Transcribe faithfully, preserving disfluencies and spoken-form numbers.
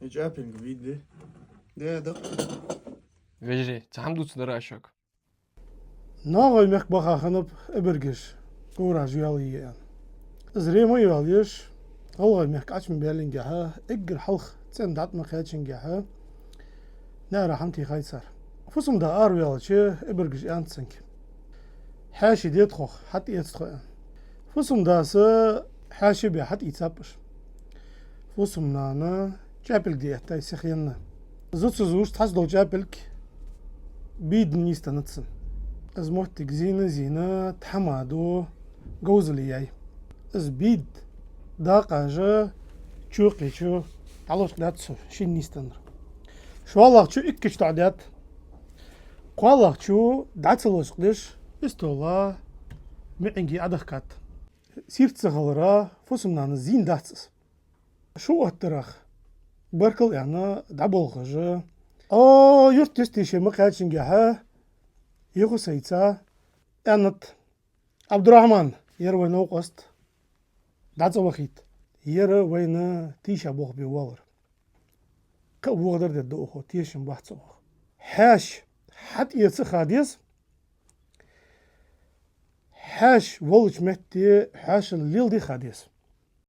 Из чӀапилг бийд да? Да, да. Вежарий, цхьа хӀама дувцаргдар аз шуга. НогӀий мехка баха хиннаб эбаргаш, говраш йоалае аьнна. Из рема йоалаеш, гӀалгӀай мехка Ӏочубаьллинге, эггара хьалха цӀен дӀатӀа ма кхаьчанге, наӀара хӀама тийхай цар. Фусам-да араваьлча, эбаргаш аьннад цунга: «Хьаьший де тхох, хьатӀаэца тхо», — аьнна. Фусам-дас хьаьший бе хьатӀаийцаб уж. Фусам-нана чӀапилг де эттай сихъенна. Зуцазуш цхьацца дола чӀапилг бийда нийсденнад цун. Из моттиг зийна-зийна тхьамада говзал яьй. Из бийда дакъажа чу кхаьча, дӀалочкъадаьд цо шийна нийсденнар. ШоллагӀчо иккача тоӀадаьд. КхоалагӀчо дӀа ца лочкъадеш, истола миӀинге Ӏодахкад. Сийрда ца хилара Фусам-нанас зийна дац из. Шу оттарах баркал аьнна дӀаболхаш, Ӏо юрта йисте ше ма кхаьчанге, юха сайца аьннад: «Ӏабдурахьман, ер вай новкъост, дӀа цӀавахийта. Ер вайна тийша болх бе воаллар. Кхы а вохадар дергда оаха, тешам бац оаха. Хьаьша хьатӀаэца а ха деза, хьаьша волча метте хьаьшал леладе а ха деза.